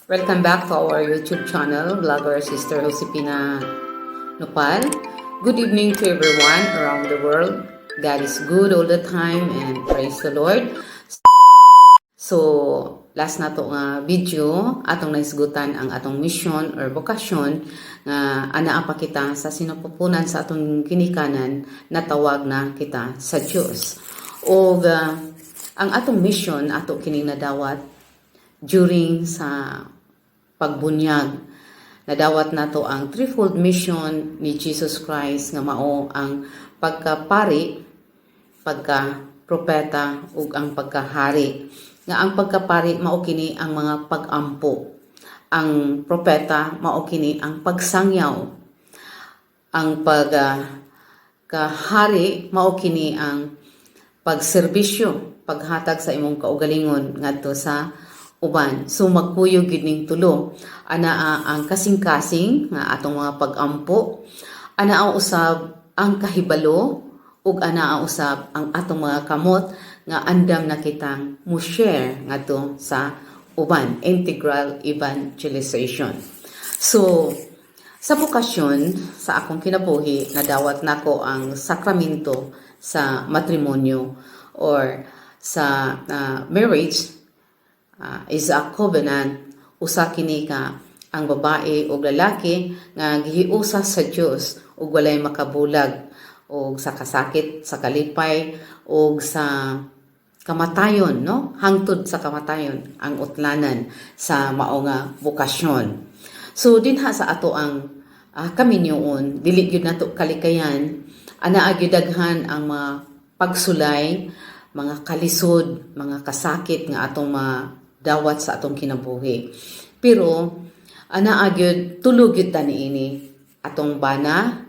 Welcome back to our YouTube channel, Vlogger Sister Josepina Nopal. Good evening to everyone around the world. God is good all the time and praise the Lord. So, last na to nga video, atong nahisgutan ang atong mission or vocation nga anaa pa kita sa sinapupunan sa atong ginikanan, natawag na kita sa Dios. Og ang atong mission, ato kining nadawat during sa pagbunyag. Nadawat nato ang threefold mission ni Jesus Christ nga mao ang pagkapari, pagka-propeta ug ang pagkahari. Nga ang pagkapari, mao kini ang mga pag-ampo. Ang propeta, mao kini ang pagsangyaw. Ang pagkahari, mao kini ang pagserbisyo, paghatag sa imong kaugalingon ngadto sa uban. So magkuyog gyud ning tulo. Anaa ang kasing-kasing nga atong mga pag-ampo, anaa usab ang kahibalo, ug anaa usab ang atong mga kamot nga andam na kitang mo share ngadto sa uban, integral evangelization. So sa bokasyon sa akong kinabuhi, nadawat nako ang sakramento sa matrimonyo or sa marriage is a covenant. Usa kini ka ang babae ug lalaki nga gihiusa sa Dios ug walay makabulag og sa kasakit, sa kalipay ug sa kamatayon, no, hangtod sa kamatayon ang utlanan sa mao nga bokasyon. So dinha sa ato ang kaminyoon, dili gyud nato kalikayan, anaa gyud daghan ang mga pagsulay, mga kalisod, mga kasakit nga atong madawat sa atong kinabuhi. Pero anaa gyud, tulo gyud ta niini: atong bana,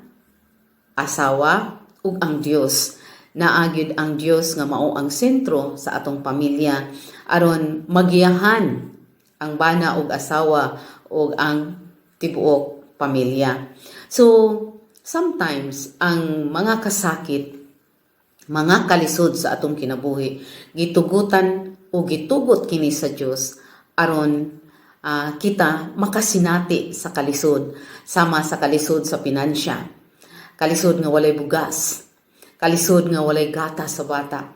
asawa ug ang Dios. Naa gyud ang Dios nga mao ang sentro sa atong pamilya aron magiyahan ang bana ug asawa ug ang tibuok pamilya. So sometimes ang mga kasakit, mga kalisod sa atong kinabuhi, gitugutan o gitugot kini sa Dios aron kita makasinati sa kalisod, sama sa kalisod sa pinansya, kalisod nga walay bugas, kalisod nga walay gatas sa bata.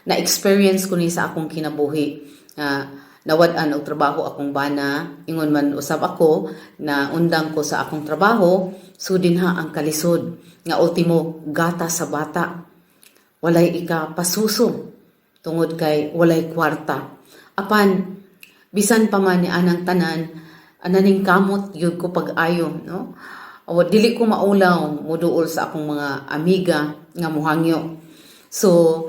Na-experience ko ni sa akong kinabuhi nga nawad-an og trabaho akong bana, ingon man usab ako na undang ko sa akong trabaho. So dinha ang kalisod nga ultimo gatas sa bata walay ika pasuso tungod kay walay kwarta. Apan bisan pa man ni anang tanan, ananing kamot gyud ko pag-ayo, no? O dili ko maulaw muduol sa akong mga amiga nga muhangyo. So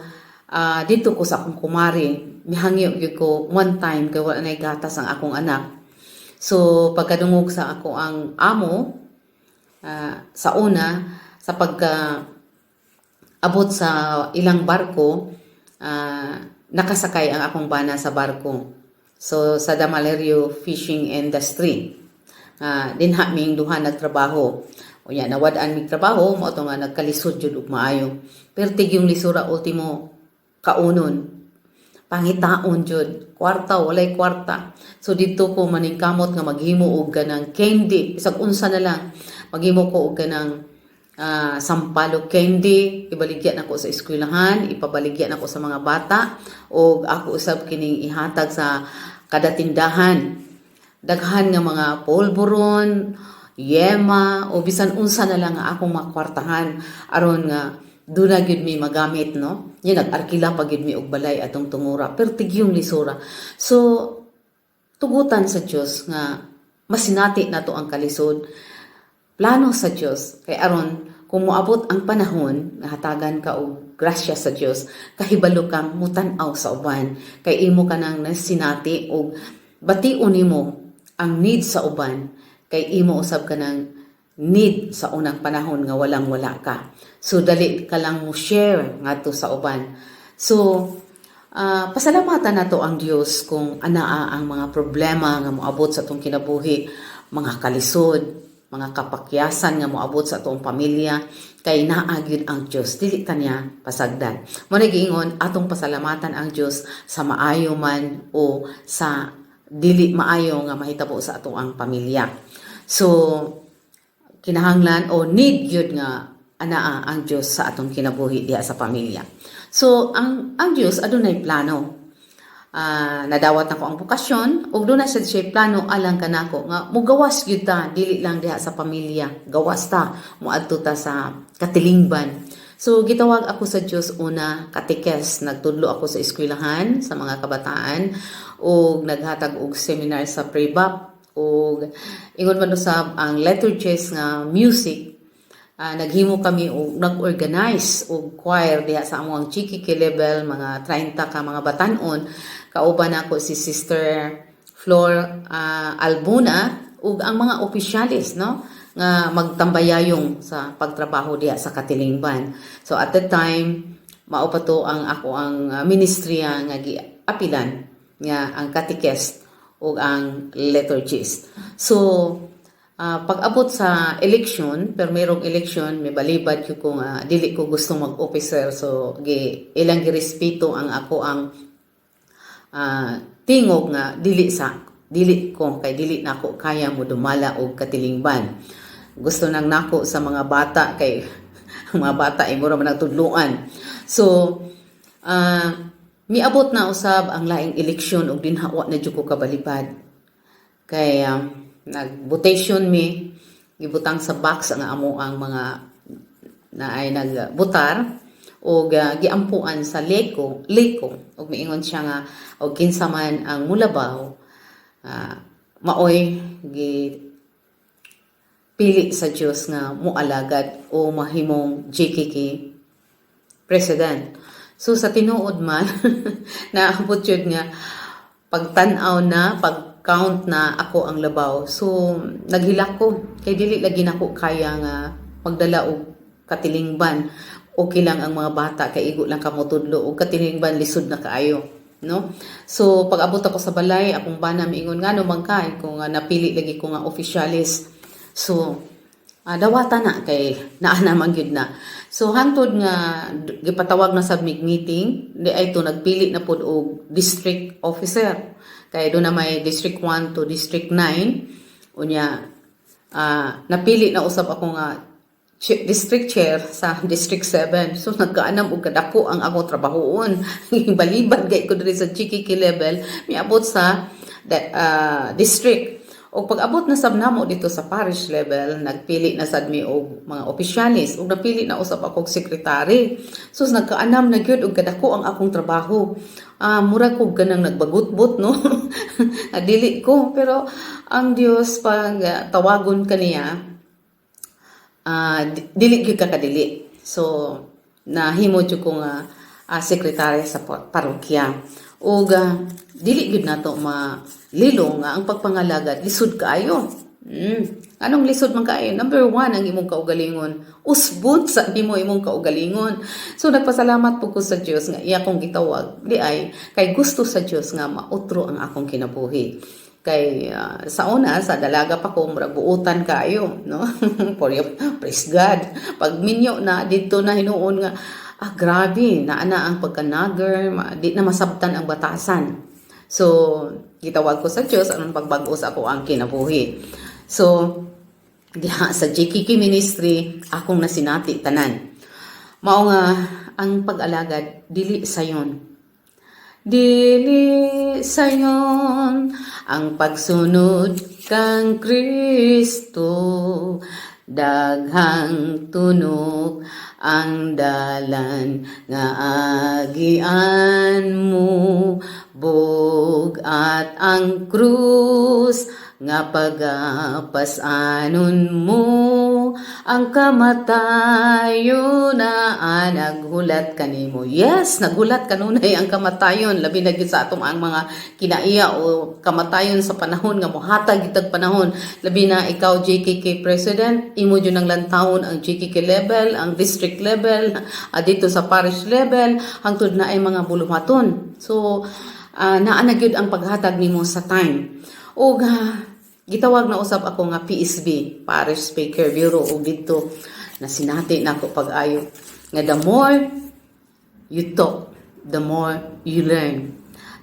dito ko sa akong kumari, mihangyo gyud ko one time kay wala nay gatas ang akong anak. So pagkadungog sa ako ang amo, sa una sa pagka abot sa ilang barko, nakasakay ang akong bana sa barko. So sa Damalerio Fishing Industry. Dinha ming duha nagtrabaho. Unya nawad-an mig trabaho, mao to nga nagkalisod jud og maayo. Pertig yung lisura, ultimo kaunon. Pangitaon jud, kwarta, walay kwarta. So didto ko maningkamot nga maghimo og kanang candy, bisag unsa na lang. Maghimo ko og kanang sampalok candy, ibaligya nako sa eskwelahan, ipabaligya nako sa mga bata, o ako usab kining ihatag sa kada tindahan. Daghan nga mga polvoron, yema, o bisan unsa na lang nga akong makwartahan aron nga duna gyud mi magamit, no? Yan, nag-arkila pa gyud mi og balay atong tungura. Pertig yung lisura. So, tugutan sa Dios nga masinati nato ang kalisod, plano sa Dios kay aron kung moabot ang panahon nga hatagan ka og grasya sa Dios, kahibalo kang mutan-aw sa uban kay imo ka nang nasinati og bation nimo ang need sa uban kay imo usab ka nang need sa unang panahon nga walang wala ka. So dali ka lang mo share ngadto sa uban. So pasalamatan nato ang Dios kung anaa ang mga problema nga moabot sa atong kinabuhi, mga kalisod, mga kapakyasan nga moabot sa atong pamilya, kay naa gyud ang Dios, dili ta niya pasagdan. Mo na giingon, atong pasalamatan ang Dios sa maayo man o sa dili maayo nga mahitabo sa ato ang pamilya. So kinahanglan o need gyud nga anaa ang Dios sa atong kinabuhi diha sa pamilya. So ang Dios adunay plano. Nadawat nako ang bokasyon ug duna siya siya plano alang kanako nga mugawas gyud ta, dili lang diha sa pamilya, gawas ta, moadto ta sa katilingban. So gitawag ako sa Dios una katikes. Nagtudlo ako sa eskwelahan sa mga kabataan ug naghatag og seminar sa pre-bap ug ingon man usab ang liturgies nga music. Naghimo kami og nag-organize og choir diha sa among JKK level, mga 30 ka mga batan-on. Kauban nako si Sister Flor Albuna ug ang mga opisyalis, no, nga magtambayayong sa pagtrabaho diha sa katilingban. So at that time, mao pa to ang ako ang ministriya nga giapilan nga ang catechist ug ang liturgist. So pag-abot sa election, permerong election, may balibad ko nga dili ko gusto mag-officer. So gi ilang girespeto ang ako ang tingog nga dili sa dili ko kay dili nako kaya mo dumala og katilingban. Gusto nang nako sa mga bata kay ang mga bata ay mura man ang tudluan. So miabot na usab ang laing eleksyon ug dinha wa na jud ko kabalibad. Kay nag-votation mi, gibutang sa box ang amo ang mga na ay nagbutar og giampuan sa leko leko ug miingon siya nga og kinsa man ang mulabaw, maoy gi pili sa Dios nga moalagad o mahimong JKK president. So sa tinuod man, naabot yun nga pagtan-aw na, pag-count na, ako ang labaw. So naghilak ko kay dili lagi nako kaya nga magdala og katilingban. Okay lang ang mga bata kay igo lang kamo tudlo og katilingban, lisod na kaayo, no? So pag abot ako sa balay, akong bana miingon, "Ngano man ka?" Ko nga napili lagi ko nga officialis. So dawata na kay naa naman gyud na. So hangtod nga gipatawag na sa meeting di ay to nagpili na pod og district officer kay do na may District 1 to District 9. Unya napili na usab ako nga district chair sa District 7. So nagkaanam og kadako ang ako trabahoon. Balibad gay ko diri sa GKK level, miabot sa district. Og pag-abot na sab namo dito sa parish level, nagpili na sad mi og mga opisyalis ug napili na usab ako og sekretary. So nagkaanam na gyud og kadako ang akong trabaho. Mura ko ganang nagbagutbot, no? Dili ko, pero ang Dios, pag tawagon kaniya, dili gyud ka kadili. So nahimo jud ko nga sekretarya sa parokya. Ug dili gyud nato malilo nga ang pagpangalagad lisod kaayo. Anong lisod man kaayo? Number one, ang imong kaugalingon. Usbon sa nimo imong kaugalingon. So nagpasalamat po ko sa Dios nga iya akong gitawag. Di ay kay gusto sa Dios nga mautro ang akong kinabuhi. Kay sa una, sa dalaga pa ko, murag buutan kaayo, no? For you, praise God. Pag minyo na, dito na hinuon nga, grabe, naa na ang pagkanager, di na masabtan ang batasan. So, gitawag ko sa Diyos anong pagbag-o sa ako ang kinabuhi. So, diha sa JKK Ministry, akong nasinati tanan. Mao nga, ang pag-alagad, dili sayon. Dili sayon ang pagsunod kang Kristo. Daghang tunok ang dalan nga agian mo, bug-at ang krus nga pagapasanon mo, ang kamatayon na naghulat kanimo. Yes, naghulat kanunay ang kamatayon, labi na gyud sa atong ang mga kinaiya o kamatayon sa panahon nga mohatag gitag panahon. Labi na ikaw, JKK president, imo jud ang lantawon ang JKK level, ang district level, dito sa parish level, hangtod na ay mga buluhaton. So naa na gyud ang paghatag nimo sa time. Ug gitawag na usab ako nga PSB, Parish Speaker Bureau, ug didto nasinati nako pag-ayo nga the more you talk, the more you learn.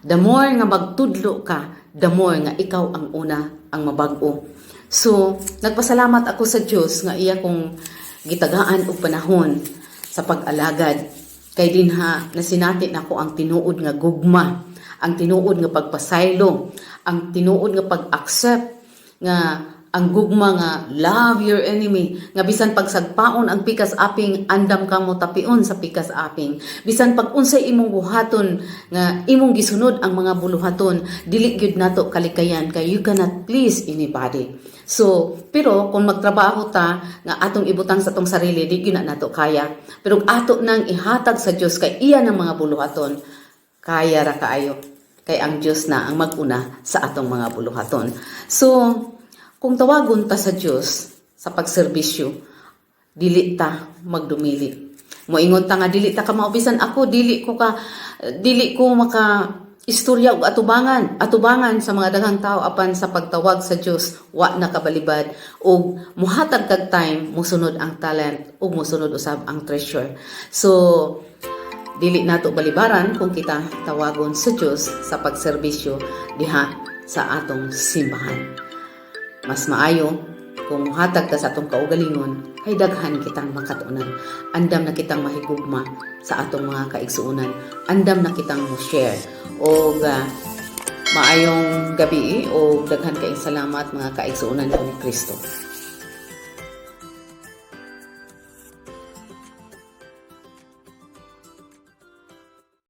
The more nga magtudlo ka, the more nga ikaw ang una ang mabag-o. So, nagpasalamat ako sa Dios nga iya kong gitagaan og panahon sa pag-alagad. Kay dinha nasinati nako ang tinuod nga gugma, ang tinuod nga pagpasaylo, ang tinuod nga pag-accept nga ang gugma nga love your enemy, nga bisan pagsagpaon ang pikas aping, andam kang motapion sa pikas aping. Bisan pag unsay imong buhaton nga imong gisunod ang mga buluhaton, dili gyud nato kalikayan kay you cannot please anybody. So pero kung magtrabaho ta nga atong ibutang sa atong sarili, di gyud na nato kaya. Pero ato nang ihatag sa Dios kay iya ng mga buluhaton, kaya ra kaayo kay ang Dios na ang mag-una sa atong mga buluhaton. So kung tawagon ta sa Dios sa pagserbisyo, dili ta magdumili. Moingon ta nga dili ta ka maubisan. Ako, dili ko maka istorya og atubangan sa mga daghang tao, apan sa pagtawag sa Dios, wa na kabalibad og muhatag kag time, musunod ang talent ug musunod usab ang treasure. So dili nato balibaran kung kita tawagon sa Dios sa pagserbisyo diha sa atong simbahan. Mas maayo kung muhatag ta sa atong kaugalingon kay daghan kitang makatunan. Andam na kitang mahigugma sa atong mga kaigsuonan. Andam na kitang mo share. Og maayong gabi o daghan kayong salamat, mga kaigsuonan ko ni Kristo.